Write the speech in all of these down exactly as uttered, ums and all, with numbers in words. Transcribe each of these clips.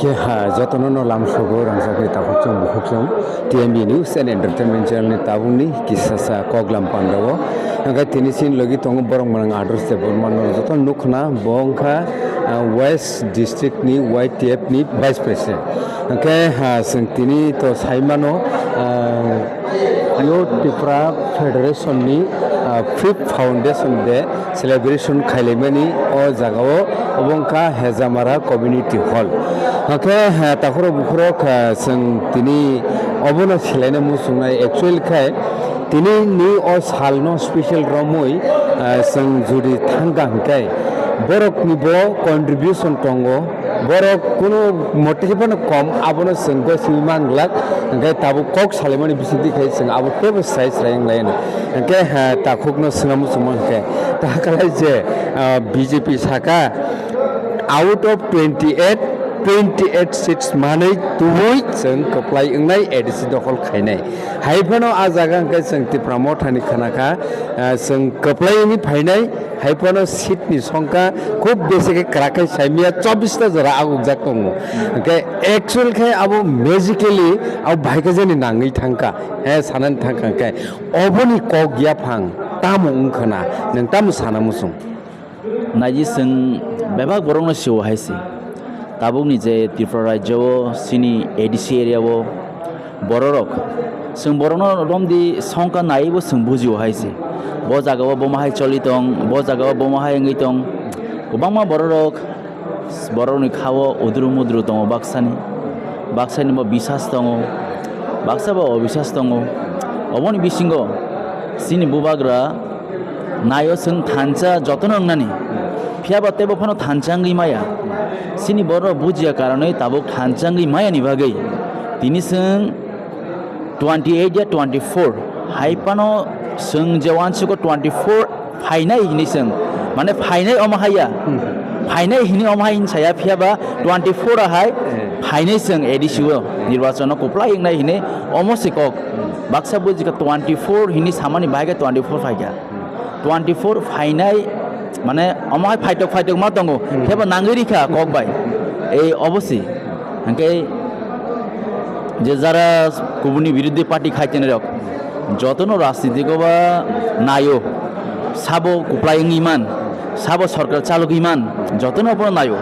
Khe ha, jotono no lam sogo rangchakni takhuk chwng bukhuk chwng T M B News and Entertainment Channel ni tabukni kisasa koklam pandao. Hwnkhe tini chini logi tongo borok mwnang Adarsh Debbarma no joto nukhna bo wngkha, ah, West District ni Y T F ni Vice President. Hwnkhe ha, chwng tini to saimano, ah, Youth Tipra Federation ni, ah, fifth Foundation Day celebration khailaimani o jagao, obo wngkha Hejamara Community Hall. Hwnkhe, ah, takhurok bukhurok, ah, chwng tini obono selaina muchungnai, actually khe tini ni o salno special romwi, ah, chwng jodi thangkha hwnkhe borokni bo contribution tongo. Borok kunu mote phano kom, abono chwng gosimi manglak, hwnkhe tabuk kok salaimani bisingtwi khai chwng abo teibo srai srai wng laino. Hwnkhe, ha, takhukno swngna muchungma hwnkhe, ta khlai je, ah, B J P saka, out of twenty eight, twenty eight seats manwi tubui chwng kwplai wngnai A D C dokhol khainai. Hai phano a jaga hwnkhe chwng Tipra Mothani khana kha, ah, chwng kwplai wngwi phainai. Hai phano seat ni songkha khub besi khe kwrak khe saimaya chobbish ta jora agukjak tongo. Hwnkhe actual khe abo magically abo bahai khe jani nangwi thangkha. He sanani thangkha hwnkhe oboni kok yaphang tamo wngkha na, nwng tamo sana muchung? Naidi chwng bebak borokno sio hai se. Tabukni je Tripura rajyo o chini A D C area o bororok, chwng borokno romdi songkha naiwi bo chwng bujio hai se. Bo jaga o bomo hai choli tong, bo jaga o bomo hai wngwi tong. Kwbangma bororok, borokni kha o udru mudru tongo baksani. Baksani bo bisas tongo, baksa bo obisas tongo. Oboni bisingo chini bubagra naio chwng thansa jotono wngnani. Phiya ba teibo phano thansa wngwi maya. Chini borok bujiya karonwi tabuk thansa wngwi maya ni bagwi tini chwng twenty eight ya twenty four hai phano chwng je uansukgo twenty four phainai hinwi chwng, mane phainai omo haiya. Hmm. Phainai hinwi omo hai hinwi saya, phiya ba twenty four a hai Eh. phainai chwng A D C o nirbachono kwplai wngnai hinwi omo se kok. Baksa bujikha twenty four hinwi samani bahai khe twenty four phaikha. Twenty four phainai, mane omo hai phaitok phaitok ma tongo, Hmm. khe bo nangwi rikha kok bai. Ei obosi. Hwnkhe je jara kubuni birodhi party khai tenai rok, jotono rajniti ko ba naio, sabo kwplai wngwi man, sabo sorkar chalogwi man, jotono bono naio.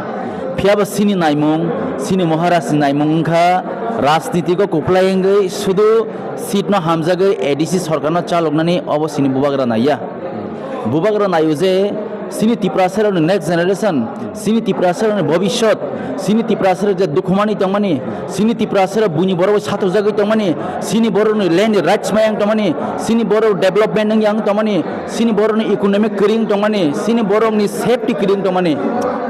Phiya bo chini naimung, chini Maharaj ni naimung wngkha rajniti ko kwplai wngwi sudu seat no hamjagwi A D C sorkar no chaloknani obo chini bubagra naiya. Bubagra naio je chini Tiprasa rokni next generation, chini Tiprasa rokni bobishyot, chini Tiprasa rok je dukhumani tongmani, chini Tiprasa rok buini borok bai satokjagwi tongmani, chini borokni land rights mayang tongmani, chini borok development wngya wng tongmani, chini borokni economic kwrwi wng tongmani, chini borokni safety kwrwi wng tongmani.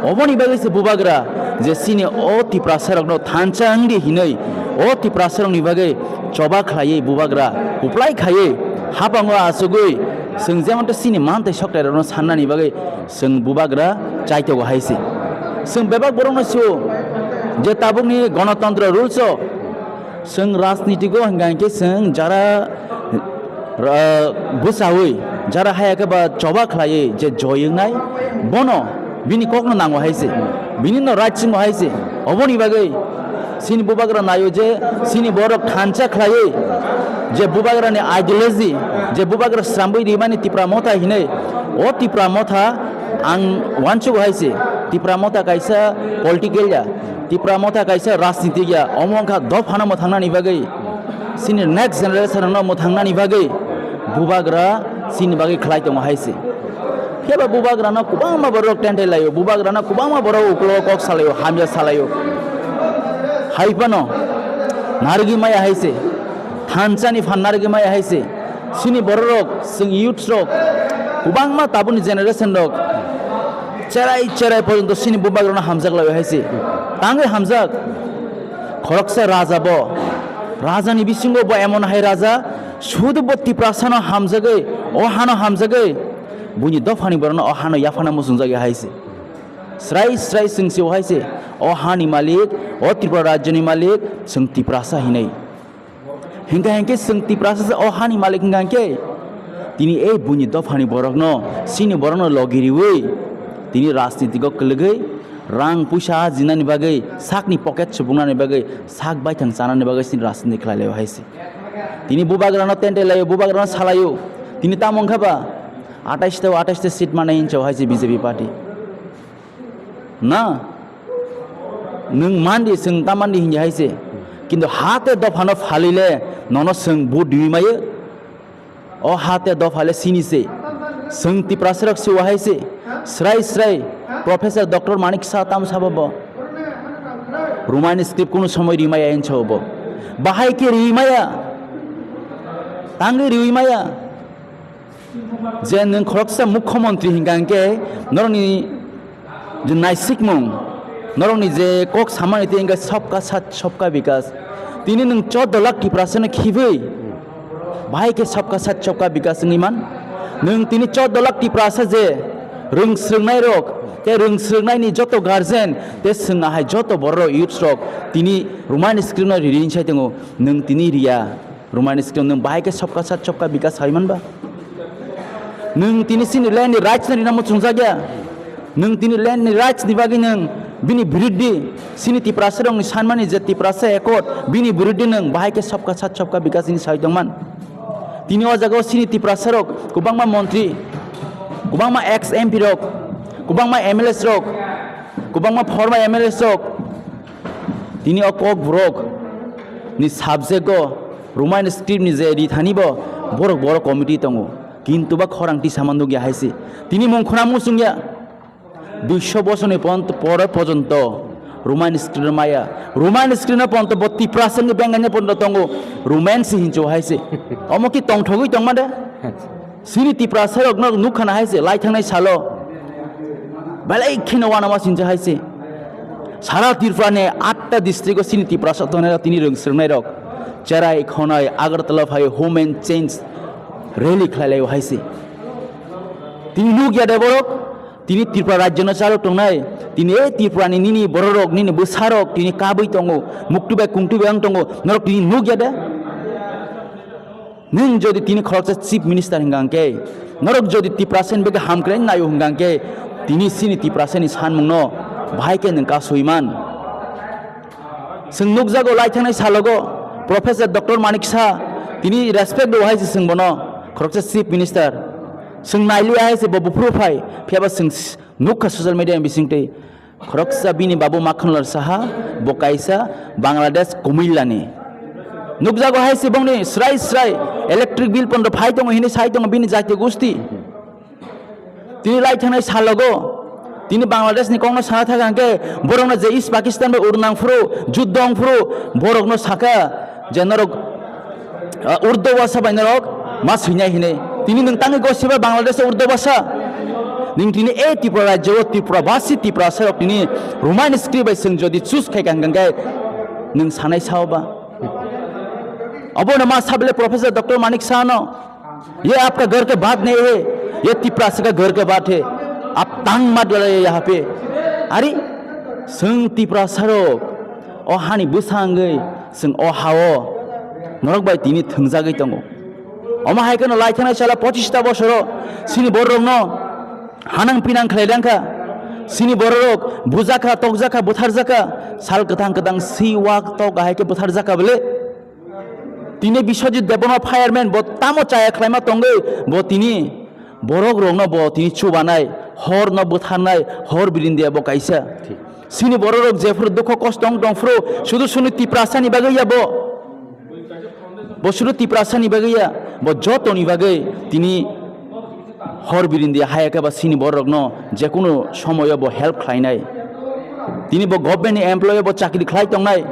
Oboni bagwi se bubagra je chini o Tiprasa rokno thansa wngdi hinwi o Tiprasa rokni bagwi choba khlaiwi bubagra kwplai khaiwi hapango achugwi chwng jemon chini mantai soktai rokno sannani bagwi chwng bubagra chaitogo hai se. Chwng bebak borokno sio je tabukni Ganatantro rules o chwng rajnitiko hwnkha hwnkhe chwng jara, ah, bwchaui jara haya khe ba choba khlaiwi je joi wngnai, bono bini kokno nango hai se, bini no right singo hai se. Oboni bagwi chini bubagra naio je chini borok thansa khlaiwi je bubagrani ideology, je bubagra srambwi rimani Tipra Motha hinwi, o Tipra Motha ang uansugo hai se. Tipra Motha kaisa political ya, Tipra Motha kaisa rajnitik ya, omo wngkha dophano mwthangnani bagwi, chini next generation no mwthangnani bagwi bubagra chini bagwi khlai tongo hai se. Phiya ba bubagrano kwbangma borok tentai laio, bubagrano kwbangma borok uklo kok salaio, hamya salaio. Hai phano narwgwi maya hai se, thansani phan narwgwi maya hai se. Chini bororok, chwng youths rok, kwbangma tabukni generation rok cherai cherai porjonto chini bubagrano hamjak laio hai se. Tangwi hamjak, khoroksa raja bo, rajani bisingo bo emon hai raja, sudu bo Tiprasano hamjagwi, o hano hamjagwi, buini dophani borokno o hano yaphana muchungjagwi hai se. Srai srai chwng se o hai se, o hani malik, o Tripura rajyoni malik, chwng Tiprasa hinwi. Hinkha hinkhe chwng Tiprasa se o hani malik hinkha hinkhe, tini ei buini dophani borokno, chini borokno logi riwi, tini rajnitiko kwlwgwi, Rang puisa ajinani bagwi, sakni pocket supungnani bagwi, sak baithang chanani bagwi chini rajniti khlai laio hai se. Tini bubagrano tente laio, bubagrano salaio. Tini tamo wngkha ba? Atais ta, atais ta seat manai hinchao hai se B J P party. Na? Nwng mandi, chwng ta mandi hinja hai se. Kintu ha tei dophano phalwi le nono chwng vote riwi maio? O ha tei dopha le sini se. Chwng Tiprasarok se wahai se. Srai srai Professor Doctor Manik Saha tamo sabo bo. Roman script kunu somoi rimaya encho bo. Bahai khe riwi maya. Tangwi riwi maya. Je nwng khoroksa mukhyamantri hinkha hinkhe norokni je naisikmung, norokni je kok samani tei hinkhe sabka sat sabka bikas. Tini nwng chordo lakh Tiprasano khibwi bahai khe sabka sat sabka bikas wngwi man. Nwng tini chordo lakh Tiprasa je rwng swrwngnairok tei rwng swrwngnaini joto guardian tei chwng ahai joto bororok youths rok tini Roman script no riri hinsai tongo, nwng tini riya. Roman script nwng bahai khe sabka sat sabka bikas sai man ba? Nwng tini chini land ni rights no rina muchungjak ya. Nwng tini land ni rights ni bagwi nwng bini biruddhi, chini Tiprasa rokni sanmani je Tiprasa accord, bini biruddhi nwng bahai khe sabka sat sabka bikas hini sai tongman. Tini o jaga o chini Tiprasa rok kwbangma montri, kwbangma ex M P rok, kwbangma M L As rok, kwbangma former M L As rok, tini o Kokborok ni subject o Roman script ni je rithani bo borok borok committee tongo, kintu ba khorang tisa man nukya hai se. Tini mung khuna muchung ya. Duiso bosorni pon-, pore pojonto Roman script no maya. Roman script no ponto bo Tiprasa ni benganya ponto tongo. Roman si hincho hai se. Omo ki tongthogwi tongma de? Chini Tiprasa rok no nukha na hai se, lai thangnai salo. Belai kheno wanama sincha hai se. Sara Tripura ni atta district o chini Tiprasa tongnai rok, tini rwng swrwngnai rok. Cherai khonai Agartala phai home and change rally khlai laio hai se. Tini nukya de borok, tini Tripura rajyo no chalo tongnai, tini e Tripura ni nini bororok, nini bwsarok tini kabwi tongo, muktu bai kungtu bai wng tongo, norok tini nukya de? Nwng jodi tini khoroksa chief minister hwnka hwnkhe, norok jodi Tiprasa ni bagwi hamkrai naio hwnka hwnkhe, tini chini Tiprasa ni sanmung no bahai khe nwng kasui man. Chwng nukjago lai thangnai salogo Professor Doctor Manik Saha, tini respect rw hai se chwng bono, khoroksa chief minister. Chwng nailiya hai se bo buphuru phai, phiyaba chwng s-, nukha social media ni bisingtwi. Khoroksa bini babu Makhanlal Saha, bo kaisa Bangladesh Kumilla ni. Nukjago hai se bongni srai srai electric bill pondo phai tongo hinwi sai tongo bini jati gusti. Tini lai thangnai salogo, tini Bangladesh ni kokno sana thaka hwnkhe, borokno je East Pakistan bai ur nang phuru, juddo wng phuru, borokno saka je norok, ah, Urdu bhasha bai norok ma swinai hinwi. Tini nwng tangwi gosiba Bangladesh Urdu bhasha. Nwng tini e Tripura rajyo o Tripura bhasi Tripura sarok tini Roman script bai chwng jodi choose khai kha hwnkhe nwng sanai sao ba? Obono ma sabele Professor Doctor Manik Saha no. ये आपका घर के बात नहीं है, ये तिप्रासा का घर के बात है। आप टांग मत गलाइए यहाँ पे। Ari, chwng Tiprasa rok, o hani bwsangwi chwng o hao norok bai tini thwngjagwi tongo. Omo hai kheno lai thangnai salo pochista bosoro chini bororokno hanang pinang khlai langkha. Chini bororok bujakha, tokjakha, butharjakha, sal kwthang kwthang si wak tok hai khe butharjakha bole. Tini Biswajit Debbarma fireman bo tamo chaya khlaima tongwi, bo tini borok rokno bo tini chubanai, hor no bwtharnai, hor birindia bo kaisa. Thik. Chini borok rok jephuru dukho kosto wng tongphuru, sudu sunu Tiprasa ni bagwi ya bo. Bo sudu Tiprasa ni bagwi ya, bo joto ni bagwi tini hor birindi haya khe ba chini borok rokno jekunu somoyo bo help khlainai. Tini bo government ni employee bo chakri khlai tongnai.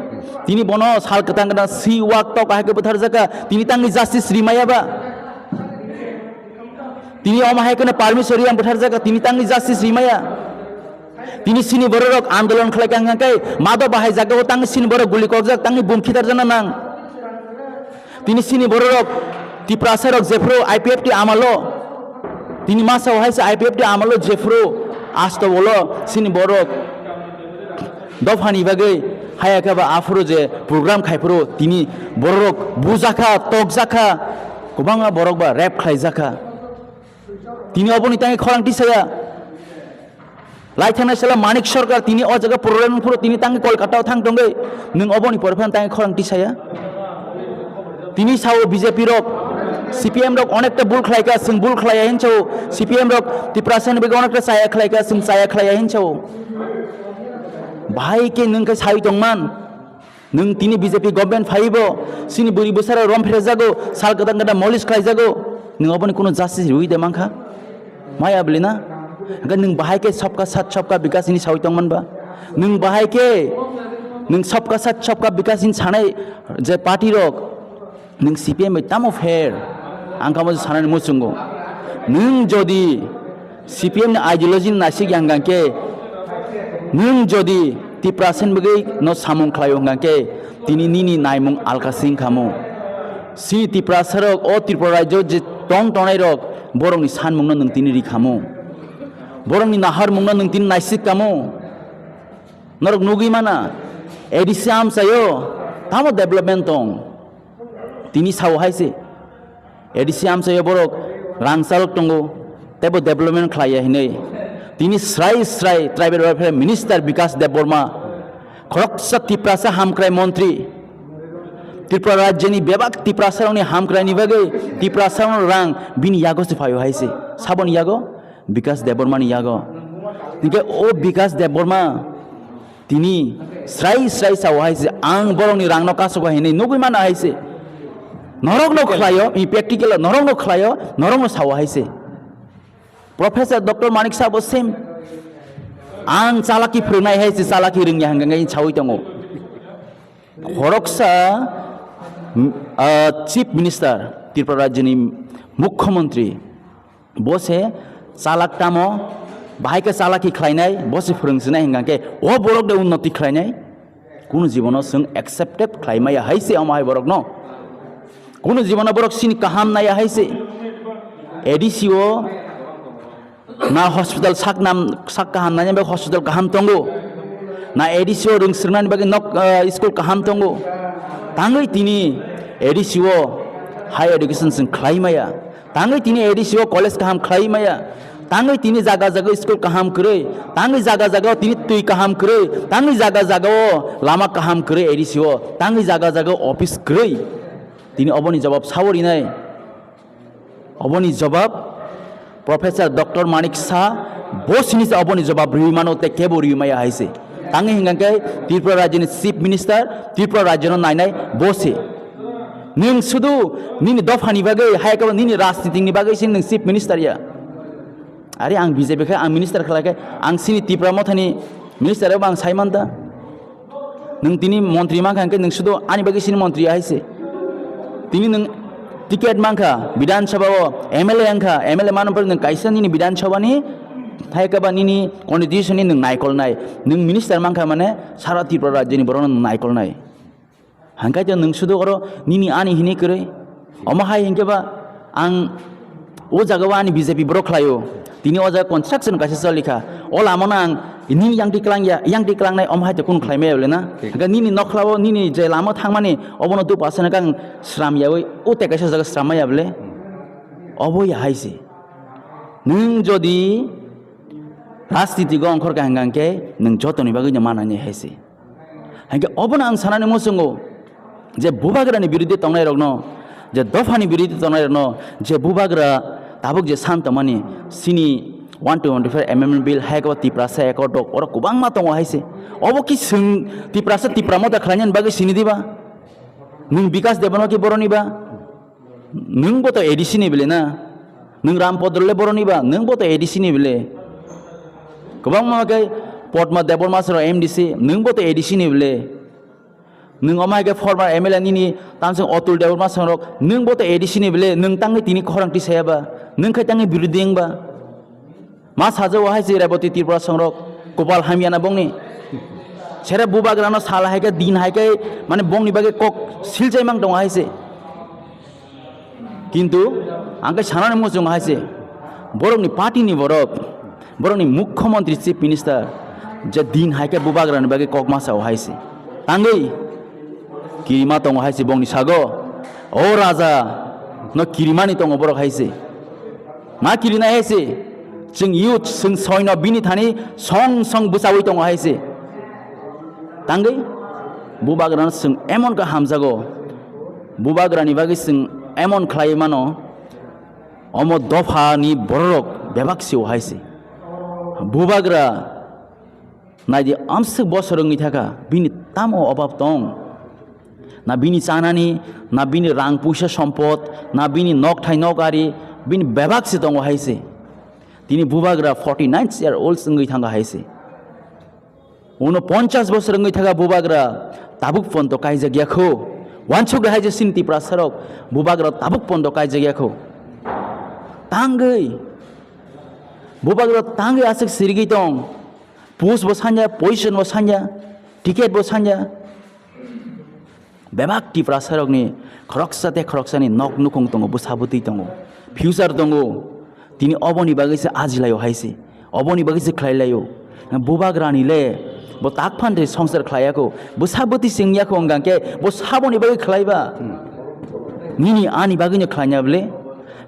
Tini bono sal kwthang kwthang si wak tok hai khe butharjaka. Tini tangni justice rimaya ba. Tini omo hai kheno permission riyang butharjaka. Tini tangni justice rimaya. Tini chini borok rok andolon khlai kha hwnkhe mado bahai jagao tangni chini borok guli kokjak, tangni bum khitar jana nang. Tini chini bororok Tiprasa rok jephuru I P F T amalo, tini masa o hai se I P F T amalo jephuru asto bolo chini borok dophani bagwi haya khe ba aphuru je program khai phuru tini bororok bujakha, tokjakha, kwbangma borok ba rape khlaijakha. Tini oboni tangwi khorang tisaya. Lai thangna sela Manik Sarkar tini o jaga program phuru tini tangwi Kolkata o thang tongwi, nwng oboni pore phano tangwi khorang tisaya. Tini sao B J P rok, C P M rok onekta bul khlaika, chwng bul khlaiya hin sao, C P M rok Tiprasa ni bagwi onekta chaya khlaika, chwng chaya khlaiya hin sao. Bahai khe nwng khe sawi tongman, nwng tini B J P government phaibo, chini bwrwi bwsarok rom phrejago, sal kwtal kwtal molish khlaijago, nwng oboni kuno justice rwi de mankha? Maya bwlwi na? Hwnkhe nwng bahai khe sabka sath sabka bikas hini sawi tongman ba? Nwng bahai khe nwng sabka sath sabka bikas hini sanai je party rok, nwng C P M bai tamo fair? Ang kamo sanani muchungo. Nwng jodi C P M ni ideology ni naisik yang hwnkhe, nwng jodi Tiprasa ni bagwi no samung khlaio hwnkhe, tini nini naimung alka sing khamu. Si Tiprasa rok o Tripura rajyo je tong tongnai rok, borokni sanmungno nwng tini ri khamu. Borokni naharmungno nwng tini naisik kamu. Norok nugwi mana, A D C amchaio tamo development tong? Tini sao hai se. A D C amchaio borok rang chalok tongo, teibo development khlaiya hinwi. Tini srai srai Tribal Welfare Minister Bikas Debbarma, khoroksa Tiprasa hamkrai montri, Tripura rajyoni bebak Tiprasarokni hamkraini bagwi Tiprasarokno rang bini yago se phaio hai se. Saboni yago? Bikas Debbarmani yago. Hinkhe o Bikas Debbarma tini srai srai sao hai se, ang borokni rangno kasugwi hinwi nugwi mano hai se. Norokno khlaio, i practical norokno khlaio, norokno sao hai se. Professor Doctor Manik Saha bo same. Ang chalaki phwrwngnai hai se, chalaki rwngya hwnkhe sawi tongo. Khoroksa, mm, ah, Chief Minister, Tripura rajyoni Mukhyamantri, bo se chalak tamo, bahai khe chalaki khlainai, bo se phwrwng sinai hwnkha khe, o borok de unnoti khlainai? Kunu jibono chwng accepted khlai maya hai se omo hai borokno. Kunu jibono borok chini kaham naya hai se. A D C o na hospital sak nam, sak kaham nani bagwi hospital kaham tongo. Na A D C o rwng swrwngnani bagwi nok, ah, school kaham tongo. Tangwi tini A D C o high education chwng khlai maya. Tangwi tini A D C o college kaham khlai maya. Tangwi tini jaga jaga school kaham kwrwi. Tangwi jaga jaga o tini twi kaham kwrwi. Tangwi jaga jaga o lama kaham kwrwi A D C o. Tangwi jaga jaga o office kwrwi. Tini oboni jawab sao rinai. Oboni jawab Professor Doctor Manik Saha, bo sini se oboni jawab riwi mano tei kebo riwi maya hai se. Tangwi hwnkha khe Tripura rajyoni Chief Minister, Tripura rajyono nainai bo se. Nwng sudu nini dophani bagwi, hai khe nini rajnitini bagwi se nwng Chief Minister ya. Are ang B J P khe ang minister khlai khe ang sini Tipra mothani minister abo ang sai man da. Nwng tini montri mankha hwnkhe nwng sudu ani bagwi sini montri hai se. Tini nwng ticket mankha Bidhan Sabha o M L A wngkha, M L A mano pore nwng kaisa nini Bidhan Sabha ni hai khe ba nini constitution ni nwng naikolnai. Nwng minister mankha mane sara Tripura rajyoni borokno nwng naikolnai. Hangkai to nwng sudu oro nini ani hini kwrwi. Omo hai hinkhe ba ang o jaga o ani B J P borok khlaio. Tini o jaga construction kaisa choli kha. O lama no ang nini yang tiklang ya, yang tiklang nai omo hai to kunu khlai maya bole na. Thik. Hingke nini nokhla o nini je lama thangmani obono dupasana kang sram yawi o te kaisa jaga sram maya bole. Obo ya hai se. Nwng jodi rajniti go ongkhor ka hingka hingke nwng jotoni bagwi no manani hai se. Hingke obono ang sanani muchungo je bubagrani biruddhe tongnai rokno, je dophani biruddhe tongnai rokno, je bubagra tabuk je san tongmani sini one twenty-five amendment bill hai khe Tiprasa accord rok oro kwbangma tongo hai se. Obo ki swng Tiprasa Tipra motha khlainani bagwi sini diba? Nwng Bikas Debbarma ki boroni ba? Nwng bo to A D C ni bele na? Nwng Ram Podro le boroni ba? Nwng bo to A D C ni bele. Kwbangma khe Padma Debbarma soro M D C, nwng bo to A D C ni bele. Nwng omo hai khe former M L A nini tamsong Atul Debbarma songrok, nwng bo to A D C ni bele, nwng tangwi tini khorang tisaya ba? Nwng khai tangwi birodhi wng ba? Ma sajao hai se Reboti Tripura songrok, kopal hamya na bongni. Sere bubagrano sal hai khe, din hai khe, mane bongni bagwi kok silchai mang tongo hai se. Kintu ang khe sanani muchungo hai se, borokni party ni borok, borokni mukhyamantri chief minister je din hai khe bubagrani bagwi kok ma sao hai se. Tangwi kirima tongo hai se bongni sago. O raja no kirimani tongo borok hai se. Ma kirinai hai se. Chwng youth, chwng soino bini thani song song bwchaui tongo hai se. Tangwi bubagrano chwng emon khe hamjago, bubagrani bagwi chwng emon khlaiwi mano, omo dophani bororok bebak sio hai se. Bubagra naidi amswk bosor wngwi thaka, bini tamo obab tong? Na bini chanani, na bini rang puisa sompot, na bini nokthai nok ari, bini bebak se tongo hai se. Tini bubagra forty nine year old wngwi thanga hai se. Uno ponchas bosor wngwi thaka bubagra tabuk ponto kaijak ya kho. Wansuk de hai je chini Tiprasarok bubagra tabuk ponto kaijak ya kho. Tangwi bubagra tangwi aswk sirigwi tong. Post bo sanya, position bo sanya, ticket bo sanya. Bebak Tiprasarokni khoroksa tei khoroksani nok nukhung tongo, bwsa bwtwi tongo, future tongo. Tini oboni bagwi se ajilaio hai se, oboni bagwi se khlailaio. Bubagrani le bo tak phan de songsar khlaiya kho, bwsa bwtwi se wngya kho, hwnkha khe bo saboni bagwi khlaiba? Nini ani bagwino khlaina bwle?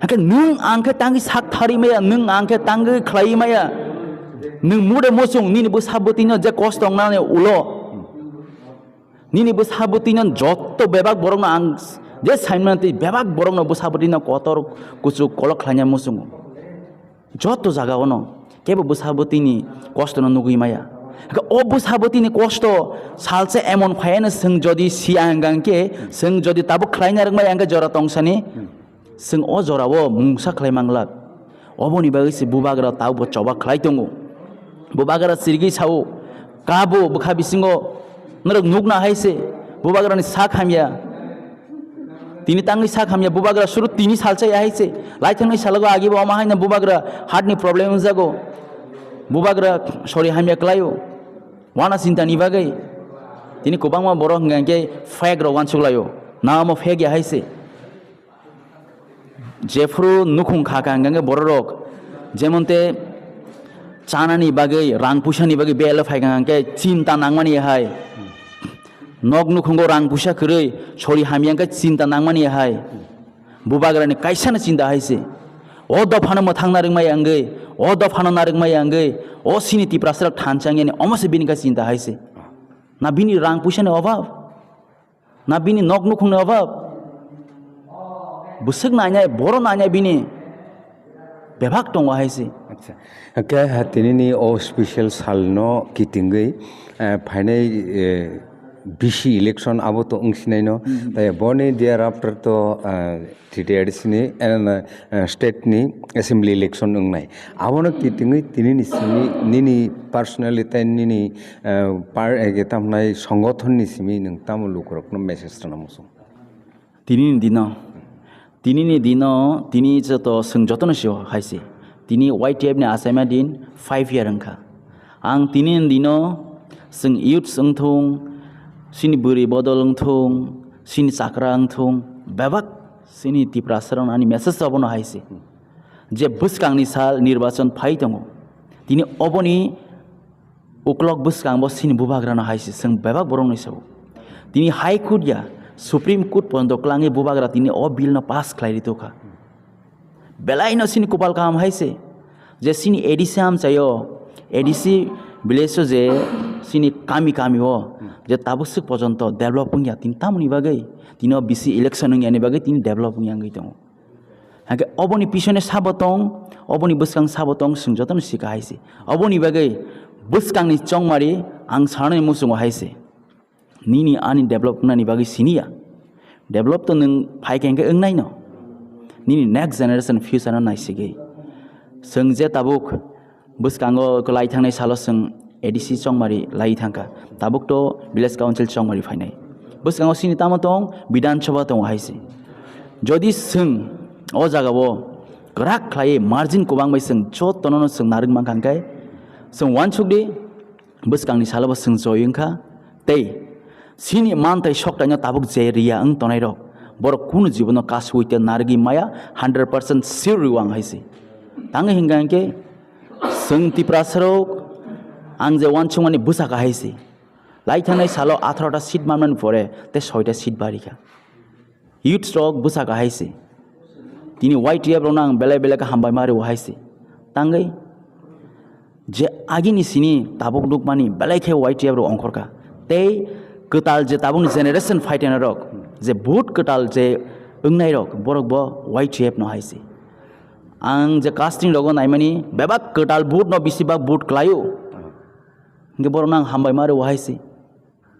Hwnkhe nwng ang khe tangwi sak tharwi maya, nwng ang khe tangwi khlaiwi maya. Nwng mure muchung nini bwsa bwtwino je kosto wngnani ulo. Nini bwsa bwtwino jotto bebak borokno ang je saimano tei bebak borokno bwsa bwtwino kotor kuchuk kolok khlaina muchungo. Jotto jaga ono kebo bwsa bwtwini kostono nugwi maya. Hwnkhe o bwsa bwtwini kosto salsa emon phaiano chwng jodi siya hwnkha hwnkhe, chwng jodi tabuk khlaina rwngmaya hwnkhe jora tongsani, chwng o jorao mungsa khlai manglak. Oboni bagwi se bubagra tabukbo choba khlai tongo. Bubagra sirigwi sao, kabo bwkha bisingo norok nukna hai se, bubagrani sak hamya. Tini tangwi sak hamya, bubagra suru tini salsa ya hai se. Laithangni salogo agibo ama haino bubagra heart ni problem wngjago. Bubagra sori hamya klaio. Wana chinta ni bagwi. Tini kwbangma borok hwnkha hwnkhe fake rok wansuk laio. Na omo fake ya hai se. Jephru nukhung kha kha hwnkha hwnkhe bororok, jemon te chanani bagwi, rang puisani bagwi belo phai kha hwnkhe chinta nangmani hai. Nok nukhungo rang puisa kwrwi, sori hamya hwnkhe chinta nangmani hai. Bubagrani kaisano chinta hai se. O dophano mwthangna rwngmaya wngwi, o dophano narwkmaya wngwi, o sini Tiprasarok thansa wngyani omo se bini kha chinta hai se. Na bini rang puisani obab? Na bini nok nukhungni obab? Bwswk nainai, boro nainai bini bebak tongo hai se. Acha. Hwnkhe ha tinini o special salno kitingwi, eh, phainai, eh, B C election abo to wngsinaino. Hmm. Tai boni thereafter to, eh, T T R C ni, eh, eh, state ni assembly election wngnai. Abono kitingwi tinini simi nini personally tai nini, eh, par-, eh, tamnai songothon ni simi nwng tamo lukurokno message rwna muchung? Tinini dino, tinini dino, tini joto, chwng jotono sio hai se. Tini Y T F ni achaima din five year wngkha. Ang tinini dino chwng youths wngthung, chini bwrwi bodol wngthung, chini chakra wngthung, bebak chini Tiprasarokno ani message abono hai se. Je bwskangni sal nirbachon phai tongo. Tini oboni uklok bwskang bo chini bubagrano hai se chwng bebak borokno sao. Tini High Court ya, Supreme Court porjonto kwlangwi bubagra tini o bill no pass khlai ri tokha. Belai no chini kopal kaham hai se, je chini A D C amchaio, A D C village o je chini kami kami o je tabuk swk porjonto develop wngya, tini tamoni bagwi tini o B C election wngya ni bagwi tini develop wngya wngwi tongo. Hake oboni pisone sabo tong, oboni bwskang sabo tong, chwng jotono sika hai se. Oboni bagwi bwskangni chongmari ang sanani muchungo hai se. Nini ani develop wngnani bagwi siniya. Develop to nwng phai khe hwnkhe wngnaino. Nini next generation future no naisigwi. Chwng je tabuk bwskango kwlai thangnai salo chwng A D C chongmari lai thangkha. Tabuk to village council chongmari phainai. Bwskango sini tamo tong, Bidhan Sabha tongo hai se. Jodi chwng o jagao kwrak khlaiwi margin kwbang bai chwng jotono no chwng narwk mankha hwnkhe chwng uansuk di, bwskangni salo bo chwng joi wngkha. Tei chini mantai soktaino tabuk je riya wng tonairok, borok kunu jibono kasui tei narwgwi maya, hundred percent sure rw ang hai se. Tangwi hwnkha hwnkhe chwng Tiprasarok ang je uansukmani bwsa kahai se. Lai thangnai salo atharota seat manmani pore tei soita seat barikha. Youths rok bwsa kahai se. Tini Y T F rokno ang belai belai khe hambai ma rwo hai se. Tangwi Je agini sini tabuk nukmani belai khe Y T F rok ongkhorkha. Tei kwtal je tabukni generation phaitena rok, je vote kwtal je wngnai rok, borok bo Y T F no hai se. Ang je casting rogo naimani bebak kwtal vote no bisi bak vote klaio. Hingke borok no ang hambai ma rwo hai se.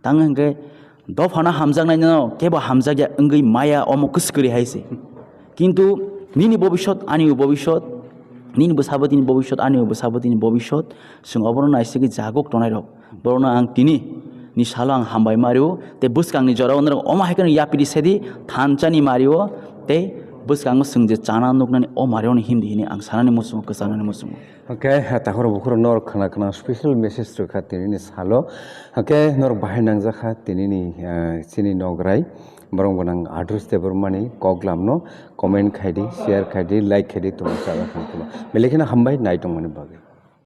Tang hingke dophano hamjaknaino kebo hamjakya wngwi maya omo kwswkri hai se. Kintu nini bobisot, ani bobisot, nini bwsabwtini bobisot, ani bwsabwtini bobisot, chwng obono naisigwi jaguk tongnai rok. Borokno ang tini ni salo ang hambai ma rwo, tei bwskangni jorao norok omo hai kheno yapiri sedi thansa ni ma rwo, tei bwskango chwng je chana nuknani o ma rwo ni himdi hini ang sanani muchungo, kwchanani muchungo. Hwnkhe, takhoro bukhoro norok khna khna special message rwkha tinini salo. Hwnkhe, norok bahai nangjakha tinini, eh, chini nograi. Borok gwnang Adrus Debbarmani koklamno comment khaidi, share khaidi, like khaidi, tongwi chajak khan kheno. Belai kheno hambai nai tongmani bagwi.